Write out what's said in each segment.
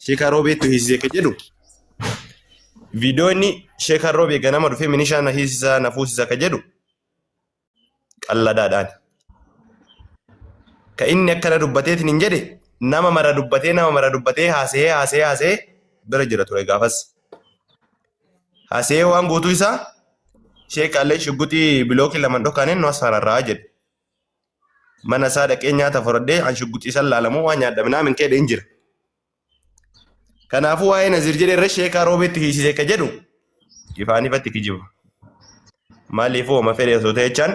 Sheekaa Roobeettu hiisisee ka jedhu viidiyoo inni Sheekaa Roobee ganama dhufee minishaa na hiisisaa na fuusisaa ka jedhu qalladaadhaan. Ka inni akkana dubbateetiin hin jedhe nama mara dubbatee nama mara dubbatee haasa'ee haasa'ee haasa'ee bira jira ture gaafas. Haasa'ee waan guutuu isaa sheekaallee shugguxii bilookii lama dhokaaneen nu asfaararraa jedhe. Mana isaa dhaqee nyaata fudhadhee an shugguxii san laalamoo waan nyaadha minaamin keedhe hin jira. Kanaafuu waa'ee Naziir jedhe irra sheekaa roobeetti hiisisee ka jedhu ifaan ifatti kijiba. Maaliifuu homa fedhe osoo ta'e jechaan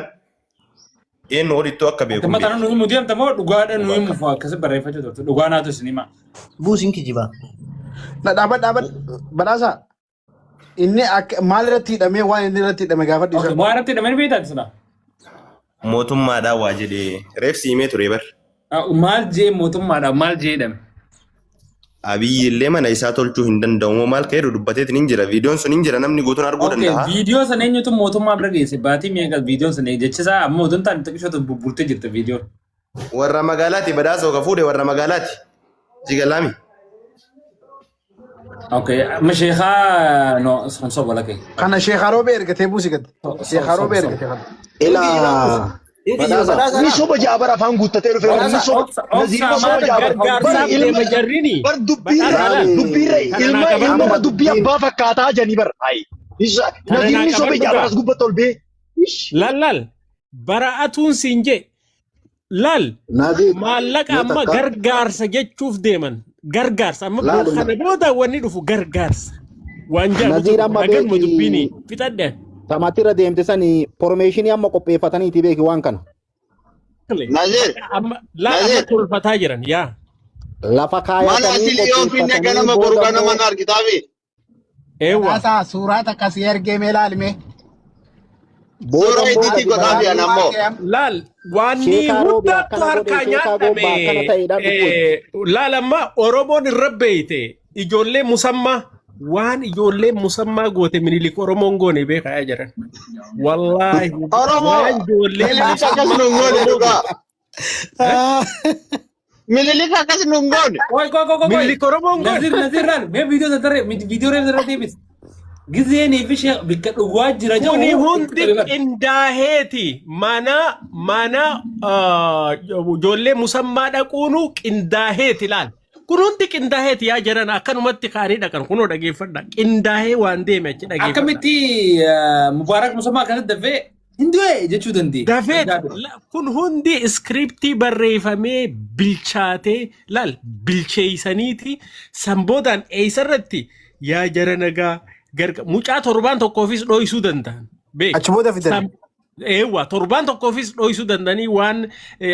eenyu olittuu akka beeku hin Amma tana beeku. nu himu deemta moo dhugaadha nu himuuf akkasi barreeffachuu turte dhugaa naatu isin hima. Buusin kijibaa. Na dhaabadhu dhaabadhu badhaasa inni akka maal irratti hidhamee waan inni irratti hidhame gaafadhu Okay, isa. moo irratti hidhamee beektaa sila? Mootummaadhaan waa jedhee reefsi himee ture bar. Maal jee mootummaadha maal jee hidhame? Abiyyi illee mana isaa tolchuu hin danda'u moo maal ka jedhu dubbateetiin hin jira. Viidiyoon sun hin jira namni guutuun arguu Okay, danda'a. viidiyoo sana eenyutu mootummaa bira geesse? Baatii meeqa viidiyoon sana jechisaa amma utuu hin taane xiqqishootu bubburtee jirti viidiyoon. Warra magaalaati badhaasa ka fuudhe warra magaalaati. Jigalaami. Okay, amma sheekaa no sun soba lake. Kana Sheekh Roobee ergatee buusi gad. Sheekh Roobee ergatee kana. Ilaa Badhaasa. Ni soba ja'a bara afaan guuttatee dhufe bara ni soba. Naziir ni soba ja'a bara. Bar Gargaarsaaf ilma deema jarrini. bar dubbiirra Badhaasa laal. dubbiirra Kana ilma naa qabadhu. ilma dubbii abbaa fakkaataa janii bar. Ayi. Kana Naziir naa ni soba qabadhu ja'a bara gaa. as gubbatti ol bee. Ish. Laal laal. Bara'atuun siin jee. Laal. Naziir Maallaqa mee amma takka gargaarsa jechuuf deeman. Gargaarsa amma laali kana booda wanni dhufu gargaarsa. Waan jedhamutu Naziir dhufu. amma Haganuma dubbiini beeki fixadhe. tamatirra deemte sani pormeeshinii amma qopheeffataniiti beeki waan kana. Nazir, Amma laal amma Nazir, tolfataa jiran yaa. Lafa mana kaayatanii asili yoo finne qopheeffatanii ganama boru booda ganama immoo na argitaami. Eewwa. Badhaasaa suuraa takka si ergee mee ilaalime. booda Suuraa immoo itti gadi godhaafi bahanii ana ammoo. Laal waanni sheekaa roobe hundattu akkana godhe harkaa sheekaa gobbaa akkana nyaatame ta'edhaan dhufu. laal amma Oromoon irra beeyte ijoollee musammaa waan ijoollee musammaa goote minilik Oromoon goone beekaa jiran. Wallaahi Oromoo waan ijoollee Minilik akkas musammaa nun goone Oromoo dhugaa. goote. Minilik akkas nun goone. Qoy qoy qoy qoy. Minilik Oromoon goone. Nazir Nazir laal mee viidiyoo sana tarree viidiyoo reef irra deebis. Gizeenii fi sheekh bikka dhugaa jira Kuni jedhu hundi qindaaheeti mana mana ijoollee musammaa dhaquunu qindaaheeti laal. Kun hundi qindaaheeti yaa jiran akkanumatti kaanii dhaqan kunoo dhageeffadha. Qindaahee waan deeme achi dhageeffadha. Akkamitti Mubaarak Musammaa akkasitti dafee hin du'e jechuu dandeenya. Dafeet kun hundi iskiriptii barreeffamee bilchaatee laal bilcheeysaniiti san boodaan eeysarratti yaa jara nagaa garga mucaa torbaan tokkoofis dhoysuu danda'an beek Achi booda fidan. San- eewwa torbaan tokkoofis dhoysuu danda'anii waan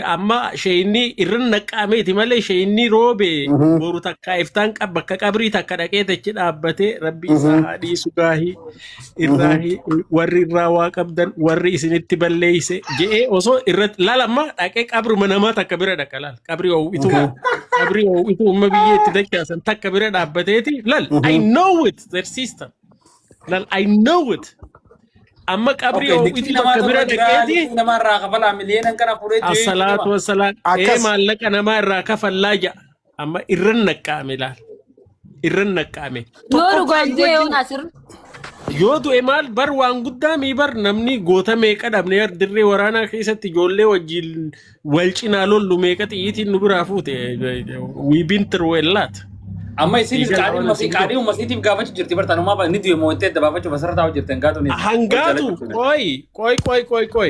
amma sheeyinni irra naqqaameeti malee sheeyinni roobe boru takka iftaan bakka qabrii takka dhaqee achi dhaabbatee rabbi isaa haa dhiisu gaahii irraa warri irraa waa qabdan warri isinitti balleeyse je'ee osoo irratti laal amma dhaqee qabruma namaa takka bira dhaqa laal qabrii oowwitu qabrii oowwitu umma biyyee itti dachaasan takka bira dhaabbateeti laal I know it their system laal I know it amma qabrii Okay, oowwitu liqii namaa takka bira irra jira, dhaqeeti liqii namaa irraa kafalaa miliyoona kana fuudhee jiru Assalaatu wassalaam. Ee Akkas. maallaqa namaa irraa kafallaa ja'a. Amma irran naqqaame laal. Irran naqqaame. Yoo Tokkoffaa dhugaan yoo du'e yoo wajjin Nasir. yoo du'e maal bar waan guddaa mii bar namni goota meeqa dhabne yar dirree waraanaa keessatti ijoollee wajjin wal cinaa lollu meeqa xiyyiitiin nu biraa fuute. We been through a lot. Amma isinis Dhiiga qaadhii lawan uummatii isin qaadhii uummatiitiif gaafachuu jirti bartaanumaa ni du'e moo'attee adda baafachuuf asirra taa'u jirti hangaatu ni. Hangaatu qoy qoy qoy qoy qoy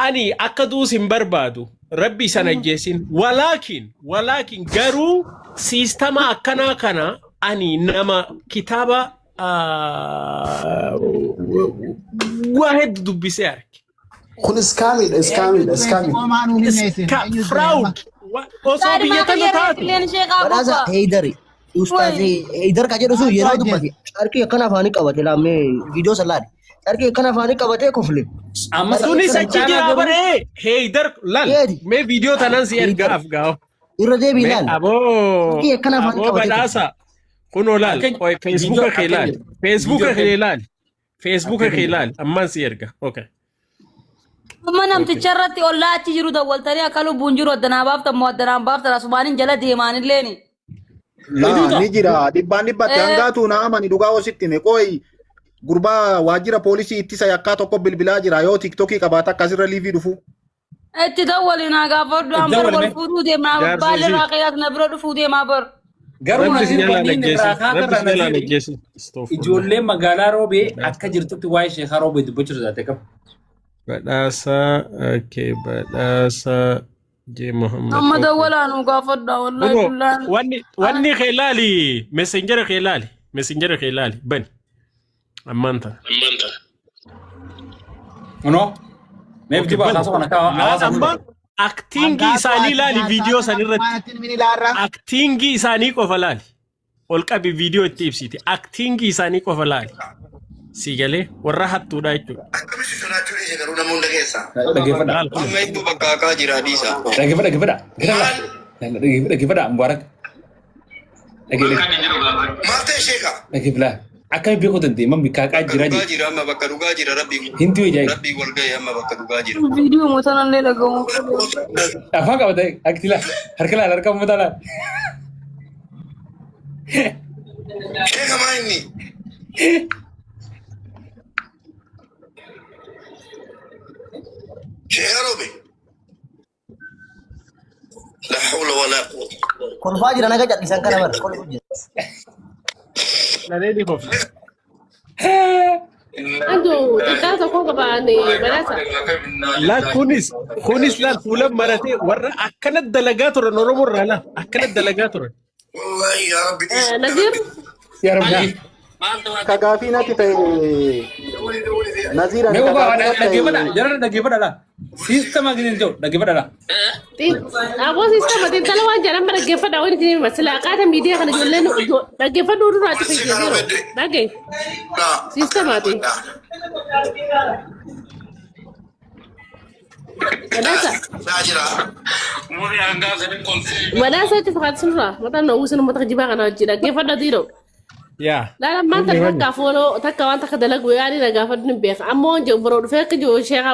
ani akka duus hin barbaadu rabbi isan ajjeesin walaakin walaakin garuu siistama akkanaa kana ani nama kitaaba waa hedduu dubbisee arge. Kun iskaamiidha iskaamiidha iskaamiidha. Homaa nuun hin meesin. Ska Eenyu du'e amma? fraud osoo biyya Saadhimaa tana kiyya taatu reetilleen sheekaa Badhaasa gubbaa. Heydari. Ustaaz Heydar ka jedhu sun yeroo dubbate carqii akkana afaanii qabate laammee viidiyoo san laali. Carqii akkana afaanii qabatee kofle. Amma sunis achi sadarkaa jira garuu bare heydar lal Eedi. mee viidiyoo tanan si erga Heydar. afgaa'o. Irra deebii Mee laali. aboo Carqii akkana afaanii aboo qabatee kofle. badhaasa kunoo laal akka qoy viidiyoo feesbuuka kee akka laal jedhu feesbuuka viidiyoo kee laal feesbuuka akka kee jedhu laal ammaan si erga okay Amma namticha irratti ollaa achi jiru dawwaltanii akka lubbuun jiru addanaa baaftan moo addanaan baaftan asumaaniin jala deemaanilleeni. Laa ni jira dhibbaan dhibbatti hangaatu na amani dhugaa ositti hime qoy gurbaa waajjira poolisii ittisa yakkaa tokko bilbilaa jira yoo tiktokii qabaata akkasirra liivii dhufu. Itti dawwali naa gaafadhu Itti an bar dawwali wal mee? fuudhuu deemaa Jaarsi baalli isii. irraa qiyyaas na bira dhufuu deemaa bar. Garuu Rabbi si Naziir jalaa wanni inni irraa dhaggeessin. Rabbi kaatarra si jalaa Naziiri dhaggeessin. Astaghfirullah. ijoollee magaalaa roobee akka jirtutti waa'ee sheekaa roobee dubbachuu sodaate qaba. Badhaasaa okay, badhaasaa J Muhammad. Amma Okay. dawwalaa nu gaafadha wallahi Bro, billaan. wanni wanni kee ilaali messenjera kee ilaali messenjera kee ilaali bani ammaan tana. Kunoo meef Okay, jibaa bani. haasoo kana akka Laal hawaasa amma hunda. aktiingii isaanii ilaali viidiyoo san irratti. Aktiingii isaanii qofa laali. Ol qabi viidiyoo itti ibsite. Aktiingii isaanii qofa laali. Si galee warra hattuudha jechuudha. Dhaggeeffadha. Laal kun. Amma iddoo bakka haqaa jira dhiisa. Dhaggeeffadha dhaggeeffadha. Gara laa. Dhaggeeffadha Mubaarak. Maal ta'e sheeka? Dhaggeeffadha. Akkami beekuu danda'e mammi kaaqaa Bakka jira dhugaa jedhe. jira amma bakka dhugaa jira rabbii Hinti hojii rabbii wal ga'e amma bakka dhugaa jira. Viidiyoo mootanallee dhagahuun. Afaan qabata akti laa harka laal harka uummataa laal. Sheeka maa inni? Sheeka roobe. La hawla wala quwwata. Kolfaa jira naga callisan kana bara. Kolfuu jira. Lalee ni kofa. Andu xiqqaa tokko qabaan badhaasa. Laal kunis kunis laal fuula maratee warra akkana dalagaa turan Oromoo irraa laal akkana dalagaa turan. Wallahi yaa rabbi dhiisa. Naziir Yaa rabbi. Ka gaafii natti ta'e Naziir ani Mee ka obaa gaafii natti dhaggeeffadha ta'e jarana dhaggeeffadha laa. Siistama gidin jiru dhaggeeffadha laa. aboo siistama xiinxala waan jedhan dhaggeeffadha waan isin hima silaa qaata miidiyaa kana ijoolleen dhaggeeffadhu duraa cufe jedheero dhagge siistamaati. Badhaasa Naa jira. badhaasa itti fakkaatu sunirraa mataan na uwwisan uummata jibaa kana wajji dhaggeeffadha diiroo. Yaa. Laala maanta Wanni wanni. takka fooloo takka waan takka dalagu yaani na gaafadhu ni beeka ammoo waan jedhu biroo dhufee akka jiru sheekha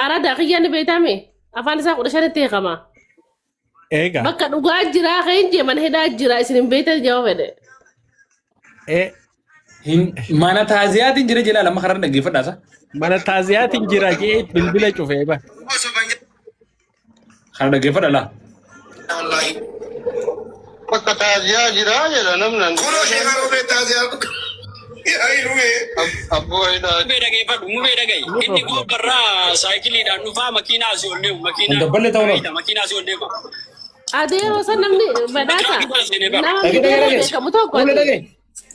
araadaa kiyyaa ni beektaame afaan isaa 15tti hiikama. Eega. Bakka dhugaa jiraa kan jee mana hidhaa jira isin hin beektan jawaaba fedhe. Mana taaziyaatiin jira jedhaa lama karaa dhaggeeffadhaa isa. Mana taaziyaatiin jira jee bilbila cufee ba. Kana dhaggeeffadha laa. Bakka taaziyaa jira jedha namni. Kunoo sheeka roobee taaziyaa. Yaa ilmee. Abboo hidhaa. Mubee dhageeffadhu, mubee dhaga'i. Inni gobbarraa saayikiliidhaan dhufaa makiinaa asii ol deemu, makiinaa. Dabballee ta'uu qaba. Makiinaa asii ol deema. Adeeroo san namni badhaasa nama Dhage, miidiyaa dhage, irra dhage. beekamu tokko Fuula ati dhage.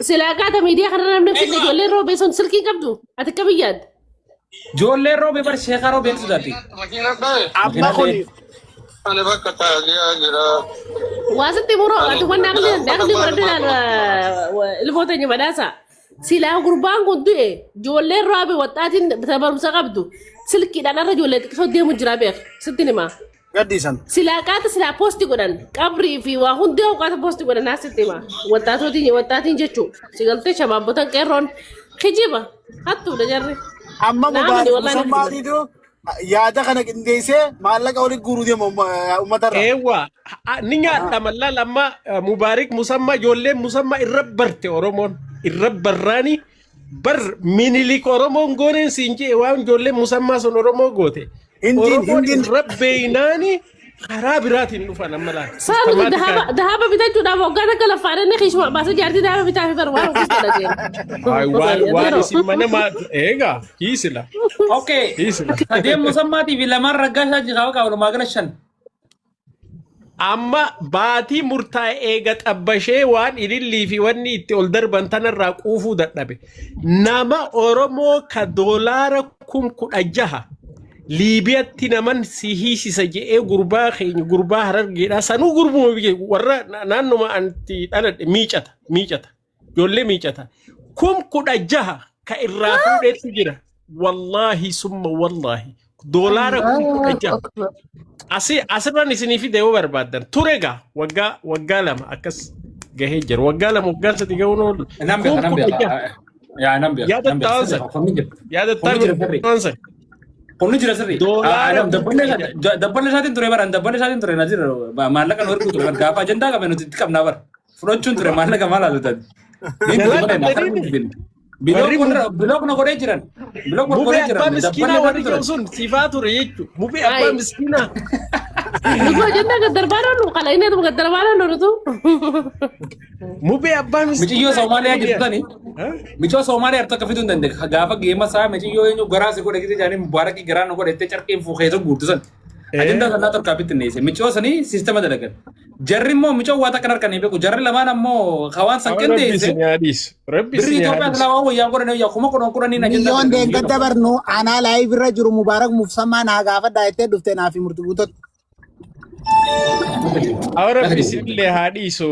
silaa qaata miidiyaa kana namni fidne ijoolleen roobee sun silkii qabdu ati akka biyyaadde. Ijoolleen roobee bar sheekaa roobee ni sodaatti. Amma kun Ani bakka taaziyaa jira. Waa sitti muroo ati wanni aqli aqli godhadhu ilmoo teenya badhaasa. Silaa gurbaan kun du'e ijoolleen roobee waxxaatiin barumsa qabdu silkiidhaan irra ijoollee xiqqisoo deemu jira beek sitti himaa. Gaddiisan. Silaa qaata silaa poosti godhan qabrii fi waa hundi qaata poosti godhan asitti hima waxxaatootiin waxxaatiin jechuu sigaltee shabaabbotan qeerroon kijiba hattuudha jarri. Amma Naamni Mubaarak wallahi na kijiba. Musammaatiitu yaada kana qindeessee maallaqa walitti guuruu deema uummatarra. Eewwa ni nyaadhama laal amma Mubaarik Musammaa ijoolleen Musammaa irra barte Oromoon irra barraani bar minilik Oromoon gooneen siin jee waan ijoolleen Musammaa sun Oromoo goote. Hindiin Oromoon hindiin irra beeynaani karaa biraatiin dhufan amma laal. Saa nuti Sistemaatikali. dahaba bitachuudhaaf waggaa takka laffaadha inni kiishuma baasee jaartii dahaba bitaa fi bar waan ofiis godhatee. Ay, waan waan isin mana maa eegaa hiisila Okay. hiisila. Sadeen musammaatii fi lamaan raggaa isaa qaba walumaa gala shan. Amma baatii murtaa'e eega xabbashee waan ilillii fi wanni itti ol darban tanarraa quufuu dadhabe. Nama Oromoo ka doolaara 16,000 Liibiyatti naman si hiisisa je'ee gurbaa keenya gurbaa harargeedhaa sanuu gurbuma biyya warra naannuma anti dhaladhe miicata miicata ijoollee miicata 16,000 ka irraa fuudheetu jira. Wallaahi summa wallaahi doolaara 16,000. Asi asirraan isinii fide yoo barbaaddan ture gaa waggaa waggaa lama akkas gahee jira waggaa 2 waggaa 3 gahuun oolu Nan beeka kum nan kudha beeka. jaha Yaa nan beeka nan beeka yaadattaa sirrii san qonni jira. yaadattaa Qonni jira sirrii. san Qonni jira sirrii. doolaara Dabballee 16,000 dabballee isaatiin ture bara dabballee isaatiin ture Naziir maallaqa nu ergu ture bara gaafa ajandaa qabe nuti itti qabnaa bara. Fudhachuun ture maallaqa maal haala taate. Niin Jalaa du'e malee na qabdanii harka warri Bilook na godhee jiran. Bilook na mubee godhee abbaa jiran. miskiinaa Dabballee warri turan. jiru sun siifaa ture jechuudha. Mubee abbaa Ay. miskiinaa. Nutu agenda gaddarbaa oolu qala inni atuma gaddarbaa oolu nutu. Mubee abbaa Michiyyoo miskiinaa. Soomaaliyaa jirtu tani. Michoo Soomaaliyaa harta akka fiduu hin dandeenye. Gaafa geema isaa michiyyoo eenyu garaa si godhe gisee jaanii mubaarakii garaa nu godhe jettee carqeen fuukeessa guurtu san. Ajandaa sanaa torkaa bittinneesse. Michoo sanii siistama dalagan. Jarri immoo michoo waa takkan harkan hin beeku. Jarri lamaan ammoo hawaan san Rabbi qindeesse. isin yaadis. Rabbi Birri isin Itoophiyaa yaadis. silaa waan wayyaa godhan yaa 10,010 ajandaa Miyyoon dalagan. deeggadda barnu anaa live irra jiru Mubaarak Mufsammaa naa gaafadhaa jettee dhufte naa fi murti guutotti. Awwa rabbi isinillee haa dhiisu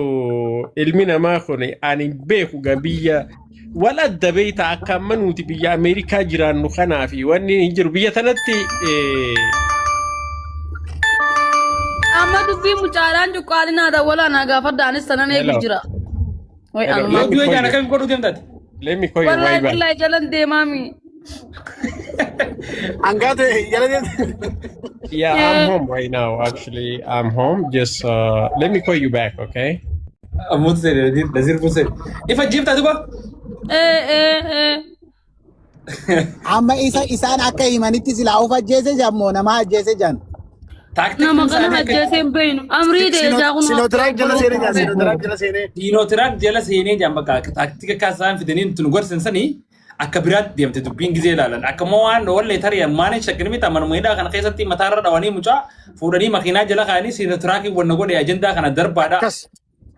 ilmi namaa kun ani hin beeku gaa biyya wal adda beeyta akka amma nuti biyya Ameerikaa jiraannu kanaa fi wanni hin jiru biyya tanatti Amma dubbii mucaadhaan cuqqaalinaa dawwalaa naa gaafadha anis tanan eegu Hello. jira. Way Hello. anuma. Let me Yoo call jaan you. akkamiin godhuu deemtaati? Let me call you Wallahi right back. billahi jalan deemaami. Hangaatu jala deemte. Yeah, I'm home right now. Actually, I'm home. Just let me call you back, okay? Ammoo seene Nazir Museen. Ifa jiiftaa duba? Eh eh eh. Amma isa isaan akka himanitti silaa of ajjeese jammoo nama ajjeese jan. Nama kana ajjeesee hin beeynu. Amrii deesaa kun. Sinotiraak jala seenee jaa sinotiraak jala seenee. Sinotiraak jala seenee jaan bakka taaktika kaasaan fidanii nuti nu gorsan sanii akka biraatti deemte dubbiin gizee ilaalan. Akka immoo waan wallee tarii maanii shakkii miti manuma hidhaa kana keessatti mataarra dhawanii mucaa fuudhanii makiinaa jala kaa'anii sinotiraakii wanna godhe ajandaa kana darbaadha.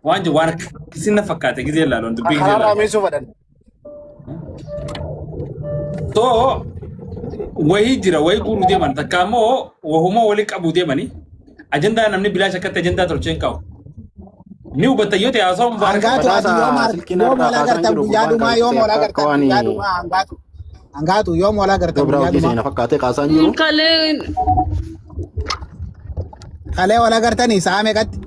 Waan jiru waan akkasii na fakkaate gizee ilaalan dubbiin gizee Karaa ilaalan. raameessuu fadhan. So wayii jira wayii guuruu deeman takka immoo wahuma walii qabuu deemanii ajandaa namni bilaash akkatti ajandaa tolchee hin qabu. Ni hubatta yoo ta'e haasawaa mubaarak. Hangaatu ati yoom wal agartan guyyaa dhumaa yoom wal agartan guyyaa dhumaa hangaatu. Hangaatu yoom wal agartan Gabraa guyyaa hojii dhumaa. seena fakkaatee kaasaan jiru. Kalee Kalee wal agartanii sa'a meeqatti?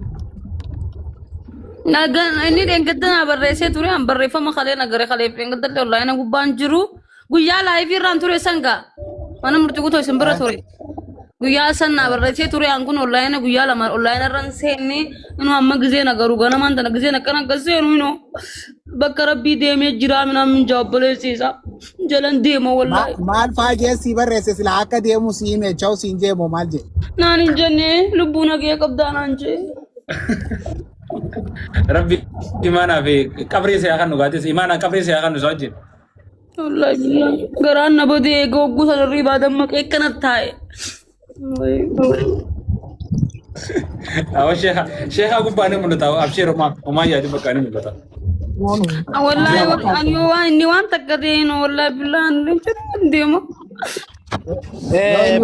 Nagaan inni dheengadda naa barreessee ture an barreeffama kalee nagare kalee dheengadda onlaayina gubbaan jiru guyyaa live irraan ture sangaa mana murtii guutuu isin bira ture guyyaa san naa barreessee ture an kun onlaayina guyyaa lama onlaayina irraan seenne inuu amma gizee nagaru ganamaan tana gizeen akkana akkas seenu inuu bakka rabbii deemee jira minaan jaabboleessiisa jalan deema wallaahi. Maal faa jee si barreesse sila akka deemu si hime chaw siin jeemo maal jee? Naan hin jenne lubbuu nagee qabdaa naan jee. Rabbi imaanaa fi qabrii siyaa kan dhugaatis imaanaa qabrii siyaa kan nu wajjin. Wallaahi billahi garaan na badee eega hogguu sana irrii dammaqee akkana taa'e. Awa sheekha sheekha gubbaa ni mul'ata absheer homaa homaa yaadu bakka ni mul'ata. Wallaahi ani yoo waan inni waan takka ta'een wallaahi billahi ani hin deema.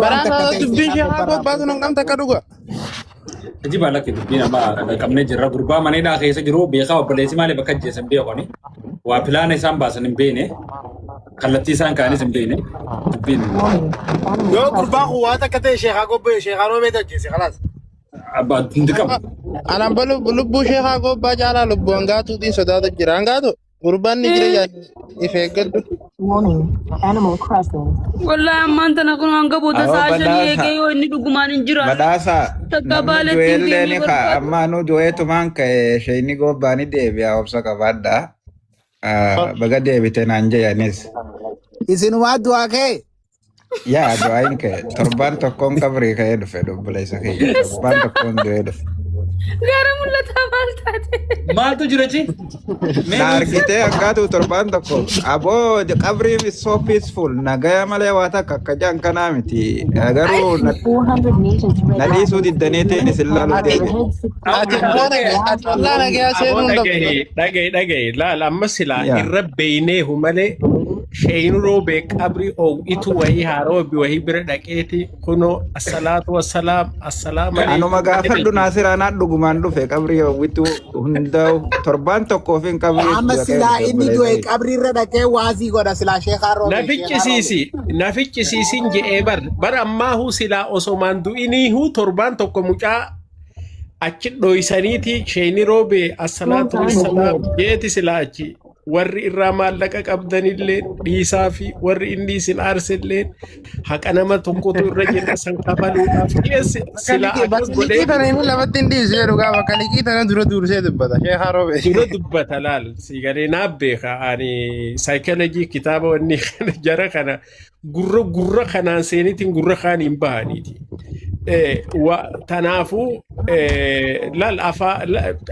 Badhaasa dubbiin sheekaa gobbaatu nan qabta akka dhuga. Ajiba lakki dubbiin amma qabnee jirra gurbaa maneedhaa keessa jiru beekaa obboleessi maaliif akka ajjeesan beekani waa pilaana isaan baasan hin beekne kallattii isaan ka'anis hin beekne dubbiin. Yoo gurbaan kun waan takka ta'e sheekaa gobbee sheekaa roobeetu ajjeese kalaas. Abbaa hundi qabu. Anaan ba lubbuu sheekaa gobbaa caalaa lubbuu hangaatuutiin sodaatu jira. Hangaatu gurbaan ni jira if eeggadhu. Wallaahi ammaan tana kun hanga booda Awwa sa'a shanii badhaasa. eegee yoo inni dhugumaan hin jiraanne. Badhaasa Takka namni baaletti hin du'ellee deemee ni ka'a. barbaadu. Amma nu du'eetumaan ka'e sheeyni gobbaa ni deebi'a obsa qabaadha. Baga deebite naan jedhanis. Isinumaa du'aa ka'e. Yaa du'aayin ka'e torbaan tokkoon qabrii ka'ee dhufe obboleessa kiyya. Torbaan tokkoon du'ee dhufe. Gara mul'ataa maal taate? Maaltu jira chi? Na argitee hangaatu torbaan tokko aboo qabriin is so peaceful nagaya malee waa takka akka jaan kanaa miti. Garuu na dhiisuu diddaniitiin isin laaluu deebi'e. Ati wallaa nagayaa Aboo seenuu hin qabdu. dhagahi dhagahi dhagahi laal amma silaa Yaa. irra beeyneehu malee sheeyinu roobee qabri oowitu wayii haaroobi wayii bira dhaqeeti kunoo assalaatu wassalaam assalaamu Anuma alaikum gaafadhu Naasir anaa dhugumaan dhufe qabrii hawwitu hundaa'u torbaan tokkoof hin qabrii Amma dhaqee silaa dhufe inni obboleessa du'e kiyya. qabri irra dhaqee waazii godha silaa sheekaa roobee Na sheekaa roobee. ficcisiisi na ficcisiisin je'ee bar bar ammaahu silaa osomaan du'iniihu torbaan tokko mucaa achi dhoysaniiti sheeyni roobee assalaatu wassalaam jeeti silaa achi. Warri irraa maallaqa qabdanillee dhiisaa fi warri inni isin aarsellee haqa nama tokkotu irra jira san kafaluudhaaf dhiyeesse Bakka silaa liqii akkas bakka godhee liqii tana inni lafatti hin dhiisu jedhu gaa bakka liqii tana dura dursee dubbata. Sheekhaa Roobee. Dura dubbata laal si galee naaf beeka ani saayikoloojii kitaaba wanni kana jara kana gurra gurra kanaan seenitiin gurra kaan hin bahaniiti. Tanaafuu laal afaa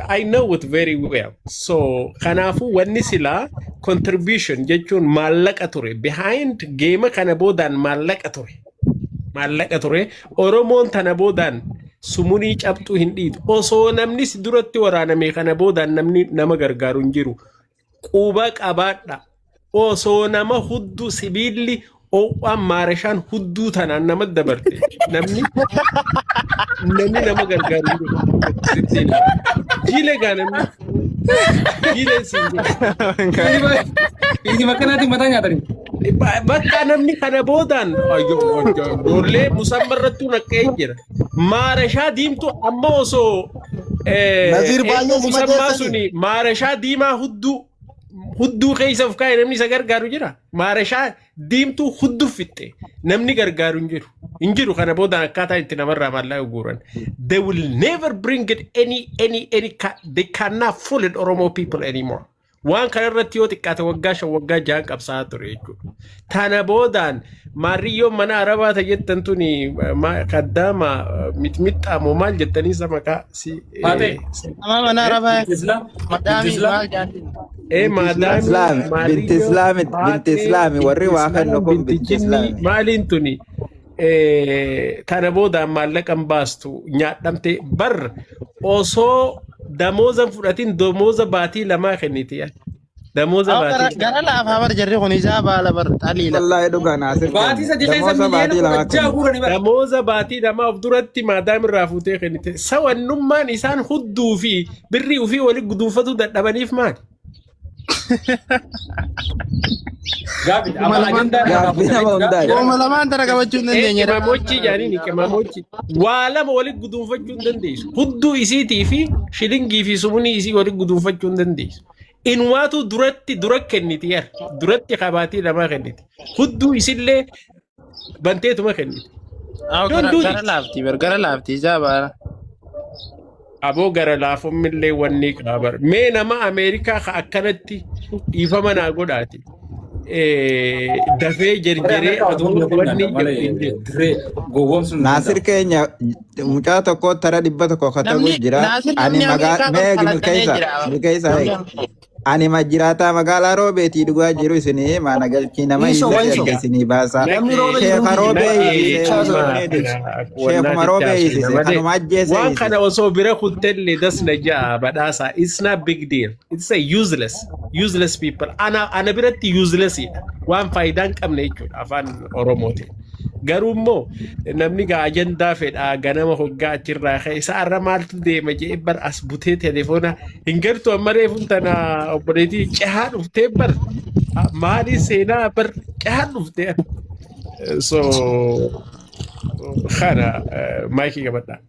I know it very well. So kanaafuu wanni silaa contribution jechuun maallaqa ture behind geema kana boodaan maallaqa ture. Maallaqa ture. Oromoon tana boodaan sumunii cabxuu hin dhiitu. Osoo namni si duratti waraaname kana boodaan namni nama gargaaru hin jiru. Quba qabaadha. Osoo nama hudduu sibiilli ho'aan maarashaan hudduu tanaan nama dabarte namni nama gargaaru hin jiru. Sitti hima. Jiile gaa namni jiileen siin jedha. Fiizii makkanaatiin mataa nyaatanii. Bakka namni kana boodaan ijoollee musamma irrattuu naqee jira. Maarashaa diimtuu amma osoo Naziir eenyu baay'ee si musammaa madeessanii. suni maarashaa diimaa hudduu hudduu keessa of kaa'e namni isa gargaaru jira. Maarashaa diimtuu hudduu fixxe namni gargaaru hin jiru. Hin jiru kana boodaan akkaataa itti namarraa maallaqa guuran. They will never bring it any they cannot fool it Oromo people anymore. Waan kana irratti yoo xiqqaate waggaa 5 waggaa 6 qabsaa'aa ture jechuudha. Tana boodaan maarriyyoon mana arabaa ta jettan tuni kaddaama mixmixxaa moo maal jettanii isa maqaa si Faatee. Nama mana arabaa Islam. madaamii Islam. maal jaatiin. Binti maadaamii Islaami, binti maarriyyoo Islaami, binti faatee Islaami, warri binti waa kennu Islaam kun binti binti jinnii Islaami. maaliin tuni tana boodaan maallaqa hin baastu nyaadhamte bar osoo damooza hin fudhatin damooza baatii 2 kenniti yaa. Damooza baatii Gara laafaa bar jarri kun isaa baala bar xaliila. Wallaahi dhugaa Naasir Baatii keenya. 3 keessa Damooza miliyoona baatii kudha 2 jaha kenniti. guuranii bara. Damooza baatii 2 of duratti maadaam irraa fuutee kennite. Sawannummaan isaan hudduu fi birrii ofii walitti guduunfatuu dadhabaniif maali? Gaafi amma ajandaa irraa Gaaffii nama fuutanii hundaati. Qooma lamaan tana qabachuu hin dandeenye. Qimamochii jedhanii qimamochii. Waa lama walitti guduunfachuu hin dandeessu. Hudduu isiitii fi shilingii fi sumunii isii walitti guduunfachuu hin dandeessu. Inumaatu duratti dura kenniti yar. Duratti qabaatii 2 kenniti. Hudduu isillee banteetuma kenniti. Don't do Gara this. laaftii bar gara laaftii isaa baala. Aboo gara laafummillee wanni qaabar. Mee nama Ameerikaa ka akkanatti dhiifama naa godhaati. Dafee Warri jerjeree Ameerikaa aduu oduu wanni nyaata jedhu hin malee jiru. dirree gowwoomsuun hin Naasir danda'amu. keenya mucaa tokko tara 100 katabu Namni jira. Naasir Ani namni magaa Ameerikaa mee kun falattamee milkeessa jira. milkeessa Namni eegi. Ameerikaa. Ani majjiraataa magaalaa Roobeetii dhugaa jiru isinii maana galchii nama Iso hiisisee waiso. erga isinii baasaa. Namni rooba jiru Sheeka hundi Roobee Naqee hiisisee Chaasa. amma wanni kana Sheekuma wannaatitti Roobee haasofna hiisise malee kanuma ajjeesee waan kana hiisise. osoo bira kuttellee dasna ja'a badhaasa. It's not big deal. It's a useless people. Ana biratti useless dha. Waan faayidaa hin qabne jechuudha afaan Oromootiin. Garuu immoo namni gaa ajandaa fedhaa ganama hoggaa achirraa ka'e isa arra maaltu deema jedhee bar as butee telefoona hin gartu amma reefuun tana obboleettii cehaa dhuftee bar maali seenaa bar cehaa dhuftee. So kana maayikii qabadhaa.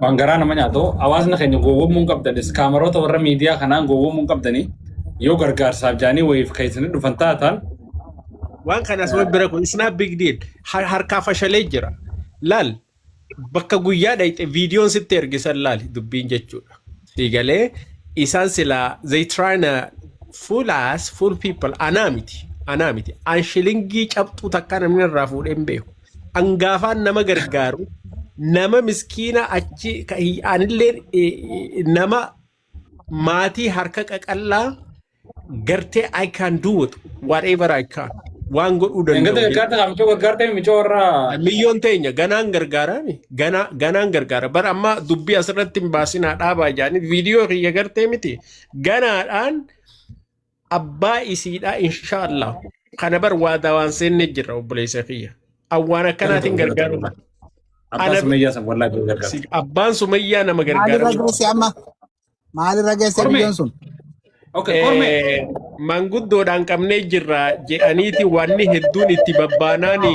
Waan garaa nama nyaatu hawaasni keenya gowwoomuu hin qabdanis kaameroota warra miidiyaa kanaan gowwoomuu hin qabdanii yoo gargaarsaaf jaanii wayiif keessanii dhufan taatan Waan kana asuma bira kun it's not big deal. Harkaa fashalee jira. Laal bakka guyyaa dhayxe viidiyoon sitti ergisan laali dubbiin jechuudha. Siigalee isaan silaa they trying to fool us, fool people anaa miti. Anaa miti. An shilingii cabxuu takka namni irraa fuudhee hin beeku. An gaafaan nama gargaaru nama miskiina achi anillee nama maatii harka qaqallaa gartee I can do it whatever I can waan godhuu Engata danda'u gargaarta qaamchoo gargaarta michoo warra Miyyoon teenya ganaan gargaaraami ganaan gargaara bara amma dubbii asirratti hin baasinaa dhaabaa jaanii viidiyoo kiyya gartee miti ganaadhaan abbaa isiidhaa inshaallah kana bar waadaa waan seenne jirra obboleessa kiyya awwaan akkanaatiin gargaaru abbaa ana sumayyaa san wallaahi gargaarta. Abbaan sumayyaa nama Maalirra gargaara geesse amma? Maalirra geesse Kormee biyyoon sun? Okay, kormee. Manguddoodhaan qabnee jirra jedhaniiti wanni hedduun itti babbaanaan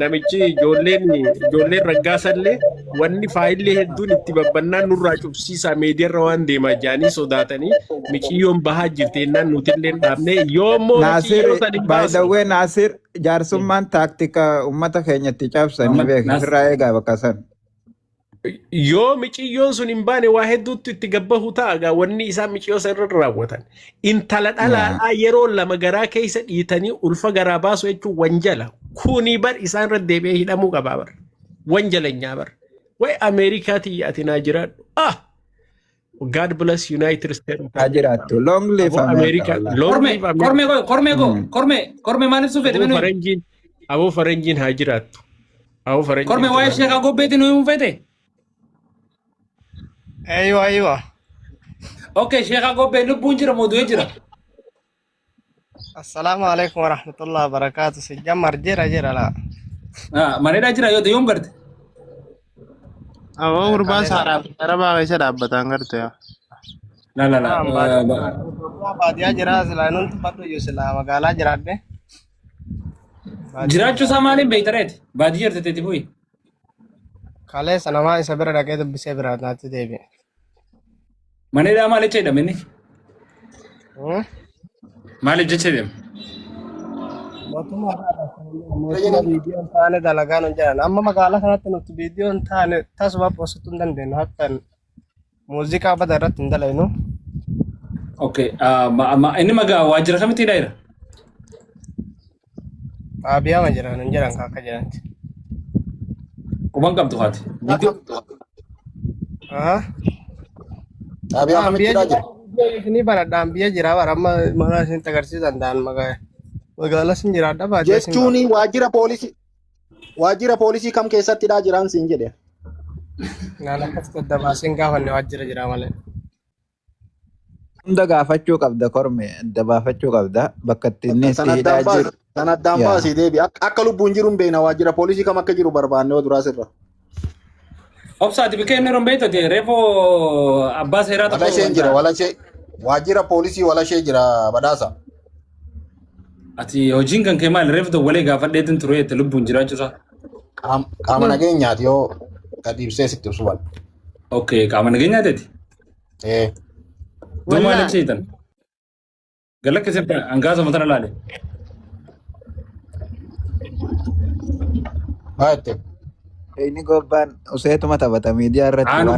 namichi ijoolleen raggaasallee wanni faayillee hedduun itti babbannaan nurraa cufsiisaa miidiyaarra waan deemaa jedhanii sodaatanii miciyyoon bahaa jirti jennaan nutillee hin dhaabne yoommoo Naasir, miciyyoo san hin by the baasne. way, Naasir, jaarsummaan taaktika uummata keenyatti cabsanii beeku. Ofirraa eegaa bakka san. Yoo miciyyoon sun hin baane waa hedduutti itti gabbahu ta'a gaa wanni isaan miiciyyoo san irra raawwatan. Intala dhalaadhaa yeroo lama garaa keessa dhiitanii ulfa garaa baasu jechuun wanjala. Kuni bar isaan irra deebi'ee hidhamuu qabaa bar. Wanjalanyaa bar. Way Ameerikaa tiyya ati naa jiraadhu. Ah! God bless United States of Haa jiraattu. Long live Aboo America. Ameerikaa. Wallahi. Long Kormee live America. kormee go kormee go kormee kormee maal ibsuu feete Aboo minu? faranjiin aboo faranjiin haa jiraattu. Aboo faranjiin Kormee waa'ee sheekaa gobbeetti nu himuu feete? Aywa aywa. Okay, sheekaa gobbee lubbuun jira moo du'ee jira? Assalaamu alaikum warahmatullahi wabarakatuh. Si jammar jira jira la. Ah, maneedhaa jira yoo ta'e yoom garte? Aboo gurbaan saaraa arabaa keessa dhaabbatan garte. La la la. Baadiyyaa jira silaa nun tuffadhu iyyuu silaa magaalaa jiraadhe. Jiraachuu isaa maaliin beekta reeti? Baadiyyaa jirte teeti bu'i. Kaleessa namaa isa bira dhaqee dubbisee biraa naatti deebi'e. Maneedhaa maal jecha jedhame inni? Maaliif jecha jedhame? Mootummaa mootummaa viidiyoo hin taane dalagaa nun jedhan. Amma magaalaa kanatti nuti viidiyoo hin taane tasuma poostuu hin dandeenyu. Hatta muuziqaa bada irratti hin dalaynu. Okay, inni magaa waajjira kamitti hidhaa jira? Xaabiyaama jira nun jedhan akka jedhanti. Quban qabdu haati. Viidiyoo Xaabiyaa kamitti hidhaa jira? Isinii baradhaan biyya jira bara amma mana isin agarsiisuu danda'an magaalaa sin jiraadha baadiyyaa sin Jechuun waajjira poolisii kam keessatti hidhaa jiraan siin jedhe. Naan akkas daddabaaseen gaafanne waajjira jira malee. Hunda gaafachuu qabda korme adda baafachuu qabda bakka itti inni itti hidhaa jiru. San addaan Yaa. baasii deebi. Akka lubbuun jiru hin beekna waajjira poolisii kam akka jiru barbaanne yoo duraa sirra. Obsaati bikka inni yeroo beektate reefoo abbaa seeraa tokko. Walasheen jira walashee waajjira poolisii walashee jira badhaasa. Ati hojiin kan kee maali? Reefu dawwalee gaafadheetin ture jette lubbuun jiraachuu isaa. Qaama nageenyaati yoo gadi ibsee sitti ibsu bal. Okay, qaama nageenyaa teeti? Ee. Duu maal jecha hiitan? Gala keessatti hangaasa matana laale. Baay'ee. Inni gobbaan useetuma taphata miidiyaa irratti waan